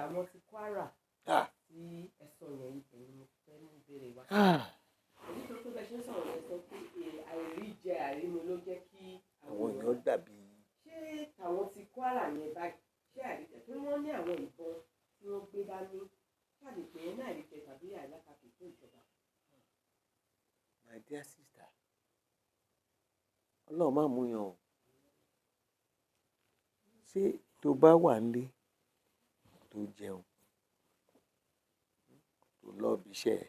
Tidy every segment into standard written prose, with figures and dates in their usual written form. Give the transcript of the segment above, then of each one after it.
Àwọn ti Kwara tí ẹ sọ yẹn, ibẹ̀ ni mo fẹ́ mú ìbéèrè wá. Nítorí pé bẹ́ẹ̀ ṣe ń sọ̀rọ̀ yẹn, sọ pé àìríjẹ àìrímu ló jẹ́ kí àwọn èèyàn dàbí. Ṣé àwọn ti Kwara yẹn báyìí, ṣé àìríjẹ torí wọ́n ní àwọn ìbọn tí wọ́n gbé dání, ṣáà pé ní àìríjẹ tàbí àìlákàkì tó ìjọba? My dear sister, Ọlọ́run má mú yàn o. Ṣé tó bá wà nílé, tó jẹun, tó lọ ibi iṣẹ́,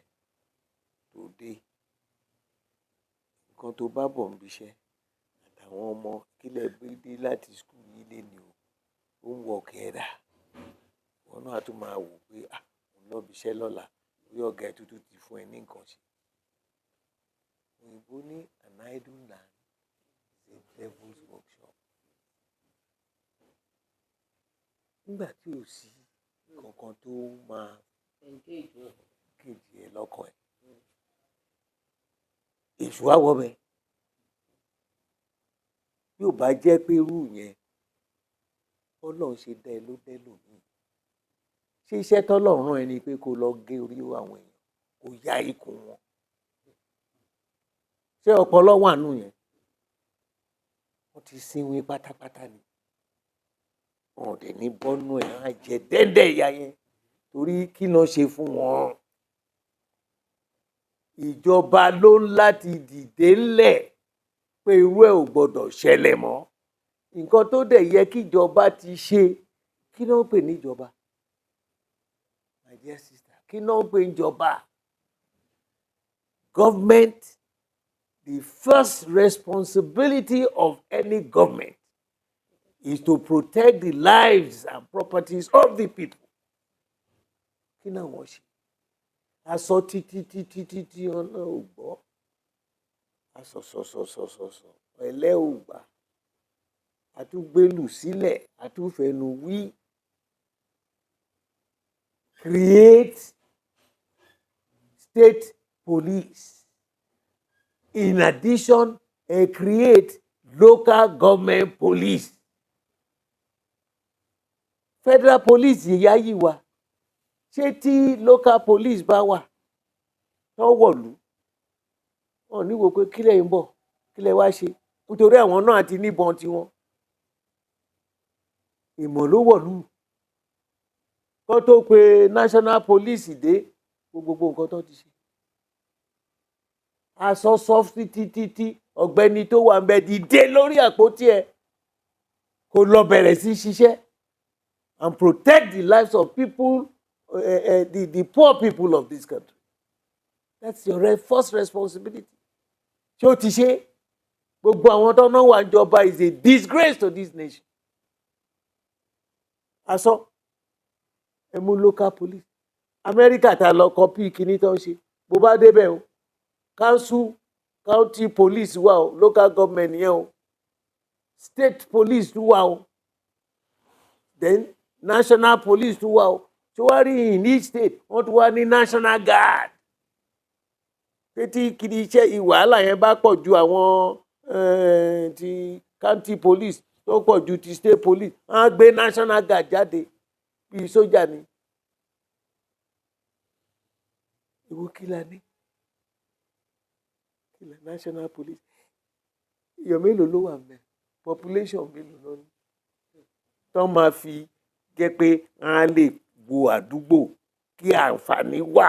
tó dé, nǹkan tó bá bọ̀ níbi iṣẹ́ àtàwọn ọmọ kílẹ̀ gbé dé láti school yìí léni o, homework ẹ dà? Ìwọ náà á tún máa wò pé, ah, mo ń lọ ibi iṣẹ́ lọ́la, bóyá ọ̀gá ẹ tuntun ti fún ẹ ní nǹkan ṣe. Òyìnbó ní an idle hand is a devil's workshop. Nígbà tí ò sí nǹkan tó máa engage wọn, kejì ẹ lọ́kàn ẹ̀, èṣù á wọ bẹ̀. Bí ò bá jẹ́ pé irú yẹn, Ọlọ́run ṣe dá ẹ ló dẹ́ lòmíì. Ṣé iṣẹ́ tọ́lọ́run rán ẹ ni pé kó lọ gé orí àwọn èèyàn, kó ya ikùn wọn? Ṣé ọpọlọ wà nù yẹn? Wọ́n ti sinwin pátápátá ni. Wọn ò dẹ̀ ní bọ́nú ẹ̀, á jẹ dẹ́ndẹ̀ ìyá yẹn. Torí kí ló ṣe fún wọn? Ìjọba ló ń láti dìde ńlẹ̀ pé irú ẹ̀ ò gbọdọ̀ ṣẹlẹ̀ mọ́. Nǹkan tó dẹ̀ yẹ kíjọba ti ṣe, kí ló ń pè níjọba? My dear sister, kí ló ń pè níjọba? Government, the first responsibility of any government is to protect the lives and properties of the people. Kí náà wọ́n ṣe? A sọ títí títí títí, ọ̀nà ò gbọ́. A sọ sọ sọ sọ sọ sọ, ẹlẹ́ ò gbà. A tún gbélù sílẹ̀, a tún fẹnu wí. Create state police. In addition, create local government police. Federal police yìí yí wa. Ṣé tí local police bá wà, tó wọ̀lú, wọn ò ní wo pé kílẹ̀ ń bọ̀, kílẹ̀ wá ṣe, nítorí àwọn náà ti níbọn tiwọn. Ìmọ̀ ló wọ̀lú. Kó tó pe national police dé, gbogbo nǹkan tó ti ṣe. Aṣọ sọ títí títí, ọ̀gbẹ́ni tó wà ń bẹ, dìde lórí àpótí ẹ, kó lọ bẹ̀rẹ̀ sí ṣiṣẹ́ and protect the lives of people, the poor people of this country. That's your first responsibility. Ṣé o ti ṣe? Gbogbo àwọn tó náà wà níjọba is a disgrace to this nation. Aṣọ ẹ mú local police. Amẹ́ríkà tá a lọ copy kíní tó ń ṣe. Bó bá débẹ̀ o, council, county police wà o, local government yẹn o, state police tún wà o, then national police tún wà o. Tí wọ́n rí in each state, wọ́n tún wá ní national guard. Títí kiri iṣẹ́ ìwàhálà yẹn bá pọ̀ ju àwọn ti county police, tó pọ̀ ju ti state police, wọ́n á gbé national guard jáde bíi sójà ni. Ìwọ kí la ní? Kí la national police? Èèyàn mélòó ló wà ńbẹ̀? Population mélòó ló ní? Tó máa fi jẹ́ pé wọ́n á lè wo àdúgbò, kí àǹfààní wà,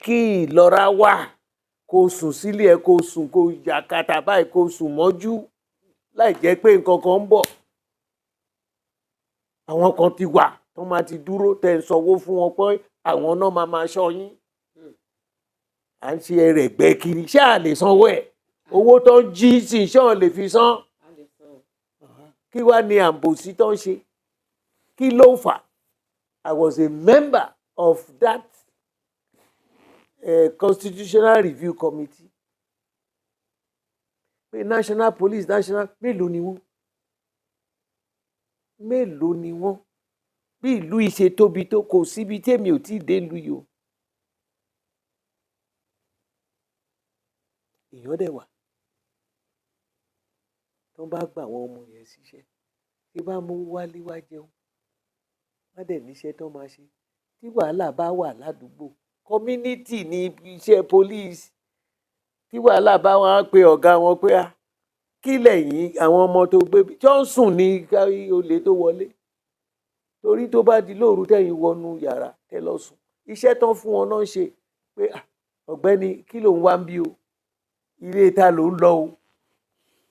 kí ìlọ́ra wà, kó sùn sílé ẹ, kó sùn, kó yàkàtà báyìí, kó sùn mọ́jú láì jẹ́ pé nǹkan kan ń bọ̀. Àwọn kan ti wà tó máa ti dúró tẹ̀ ń sanwó fún wọn pé àwọn náà máa máa ṣọ́ yín. À ń ṣe ẹrẹ̀gbẹ́ kiri, ṣé à lè sanwó ẹ̀? Owó tó ń jí sí, ṣé wọn lè fi san? A lè san. Kí wá ní àǹbòsí tó ń ṣe? Kí ló ń fà? I was a member of that Constitutional Review Committee. Pé national police, national, mélòó ni wọ́n? Mélòó ni wọ́n? Bí ìlú yìí ṣe tóbi tó, kò síbi tèmi ò tí ì dé ìlú yìí o. Èèyàn dẹ̀ wà. Tó bá gbà àwọn ọmọ yẹn síṣẹ́, tí bá mú wálé wá jẹun. Wọ́n dẹ̀ níṣẹ́ tó máa ṣe. Tí wàhálà bá wà ládùúgbò, community ní iṣẹ́ police. Tí wàhálà bá wọn, á pe ọ̀gá wọn pé, "Ah, kí lẹ̀yìn àwọn ọmọ tó gbé bí Johnson ní olè tó wọlé?" Torí tó bá di lóru, tẹ̀yìn wọnú yàrá tẹ́ lọ sùn, iṣẹ́ tán fún wọn náà ń ṣe pé, "Ah, ọ̀gbẹ́ni, kí ló ń wá ń bí o? Ilé ta ló ń lọ o?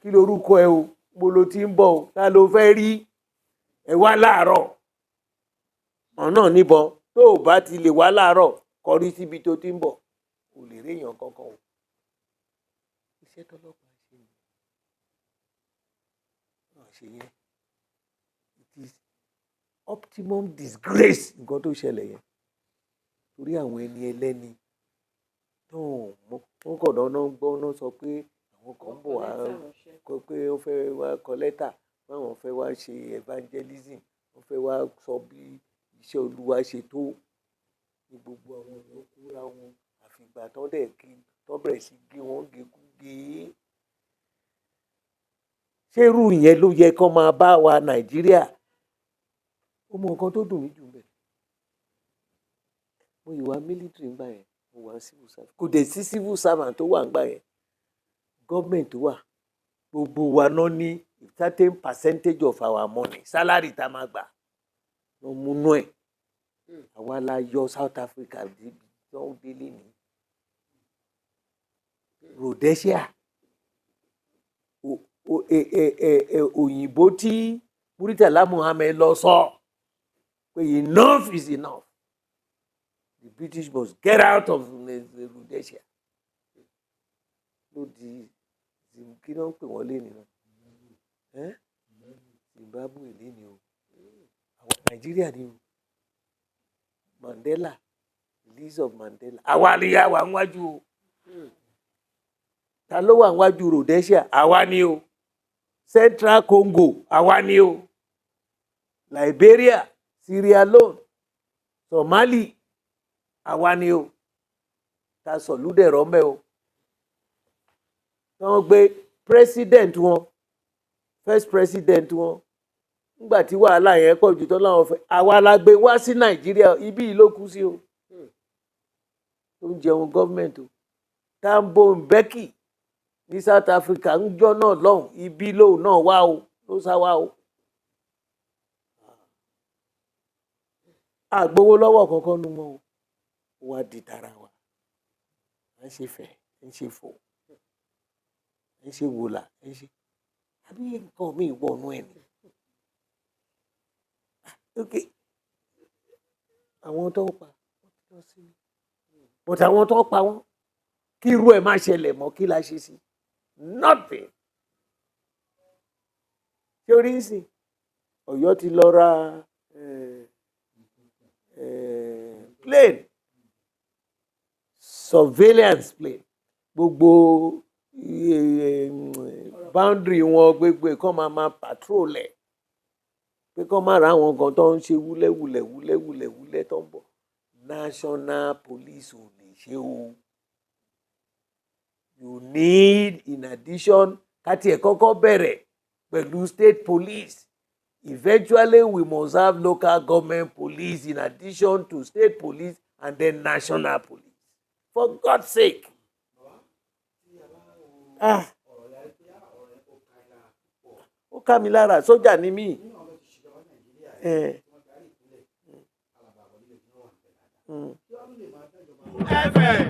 Kí lorúkọ ẹ o? Mo lo ti ń bọ̀ o? Ta ló fẹ́ rí ẹ wá láàárọ̀?" Ọ̀nà níbọn tó o bá ti lè wá láàárọ̀, kọrí síbi tó ti ń bọ̀, kò lè réèyàn kankan o. Iṣẹ́ tọ́lọ́pàá ṣe ni wọ́n ṣe yẹn. It is optimum disgrace nǹkan tó ṣẹlẹ̀ yẹn, torí àwọn ẹni ẹlẹ́ni tó ń mọ wọ́n kọ̀ dáná gbọ́ náà sọ pé àwọn kan ń bọ̀ wá kọ pé wọ́n fẹ́ wá kọ lẹ́tà, báwọn fẹ́ wá ṣe evangelism, wọ́n fẹ́ wá sọ bí iṣẹ́ Olúwa ṣe tó ní gbogbo àwọn èèyàn kúra wọn. Àfìgbà tán dẹ̀ kí tán bẹ̀rẹ̀ sí gé wọn gé kú gé. Ṣé irú ìyẹn ló yẹ kó máa bá wa Nàìjíríà? Ó mọ nǹkan tó dùn mí jù bẹ́ẹ̀, mo ìwà military ńgbà yẹn, mo wà civil servant, kò dẹ̀ sí civil servant tó wà ńgbà yẹn, gọ́ọ̀mẹ̀ntì wà, gbogbo wa náà ní certain percentage of our money, salary tá a máa gbà, wọ́n múnú ẹ̀. Àwa la yọ South Africa débi tó ń délé ní Rhodesia. Òyìnbó tí Muritala Muhammed lọ sọ pé enough is enough, the British must get out of Rhodesia, ló di, kí ló ń pè wọ́n lé nìyẹn, Zimbabwe lé ní o. Àwọn Nàìjíríà ni o. Mandela, release of Mandela, àwa ni àwa ń wájú o. Ta ló wà níwájú Rhodesia? Àwa ni o. Central Congo, àwa ni o. Liberia, Sierra Leone, Somali, àwa ni o. Ta sọ̀lúdẹ̀rọ̀ mẹ́ o. Wọ́n gbé president wọn, first president wọn, nígbà tí wàhálà yẹn pọ̀ jù tán láwọn fẹ́, àwa la gbé wá sí Nàìjíríà. Ibí yìí ló kú sí o, tó ń jẹun gọ́ọ̀mẹ̀ntì o. Thabo Mbeki ní South Africa ń jọ́ náà lọ́hùn, ibi lóun náà wá o, ló sá wá o. Àgbowó lọ́wọ́ kankan nu mọ́ o, ó wá di tara wa, à ń ṣe fẹ́, à ń ṣe fò, à ń ṣe wòlà, à ń ṣe àbí nǹkan míì wọnú ẹ̀ ni. Ok, àwọn tó ń pa wọ́n ti lọ sí mi, but àwọn tó ń pa wọ́n, kí irú ẹ̀ má ṣẹlẹ̀ mọ́, kí la ṣe sí? Nothing. Ṣé orí ń sìn Ọ̀yọ́ ti lọ ra plane, surveillance plane, gbogbo boundary wọn, gbogbo ẹ̀ kọ́ máa máa patrol ẹ̀, pé kọ́ máa ra àwọn kan tó ń ṣe wúlẹ́wúlẹ́ wúlẹ́wúlẹ́ wúlẹ́ tó ń bọ̀. National police ò lè ṣe o. You need, in addition, ká tiẹ̀ kọ́kọ́ bẹ̀rẹ̀ pẹ̀lú state police. Eventually we must have local government police in addition to state police and then national police, for God's sake. Ah, ó ká mi lára, sójà ni mí. FM.